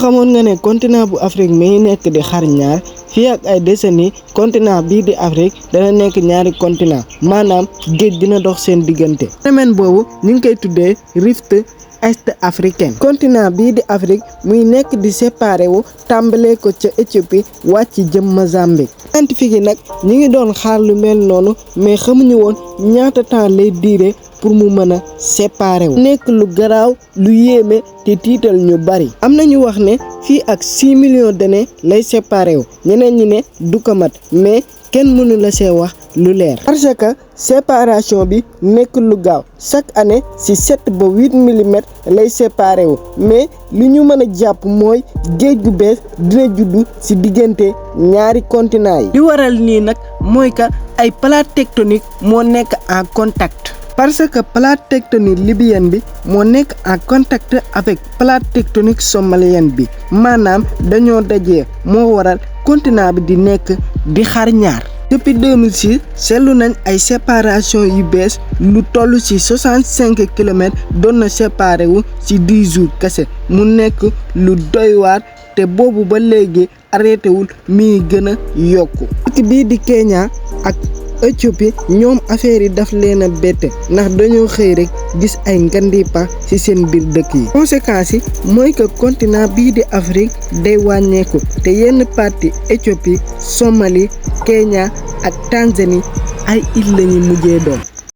xamoon nga ne continent bu Afrique mi ngi nekk di xar ñaar fii ak ay décennies continent bii di Afrique dana nekk ñaari continent maanaam géej dina dox seen diggante. phénomène boobu ñu ngi koy tuddee rift est africain. continent bii di Afrique muy nekk di séparé wu tàmbalee ko ca Éthiopie wàcc jëm Mozambique. scientifique yi nag ñi ngi doon xaar lu mel noonu mais xamuñu woon ñaata temps lay diire pour mu mën a séparé wu. nekk lu garaaw lu yéeme te tiital ñu bari. am na ñu wax ne fii ak 6 millions d'années lay séparé wu ñeneen ñi ne du ko mat mais kenn mënu la see wax lu leer. parce que séparation bi nekk lu gaaw chaque année ci 7 ba 8 millimètres lay séparé wu mais li ñu mën a jàpp mooy géej gu bees dina juddu ci diggante ñaari continent yi. li waral nii nag mooy que ay plaques tectoniques moo nekk en contact. parce que plaque tectonique libyenne bi moo nekk en contact avec plaque tectonique somalienne bi maanaam dañoo dajee moo waral continent bi di nekk di xar ñaar. depuis 2006 seetlu nañ ay séparation yu bees lu toll ci 65 kilomètres doon na séparé wu ci 10 jours kese mu nekk lu doy waar te boobu ba léegi arrêté wul mi gën a yokku. dëkk bii di Kenya ak Éthiopie ñoom affaire yi daf leen a bette ndax dañoo xëy rek gis ay ngandi pax ci seen biir dëkk yi. conséquences yi mooy que continent bii di Afrique day wàññeeku te yenn partie Éthiopie Somalie Kenya ak Tanzanie ay îles lañuy mujjee doon.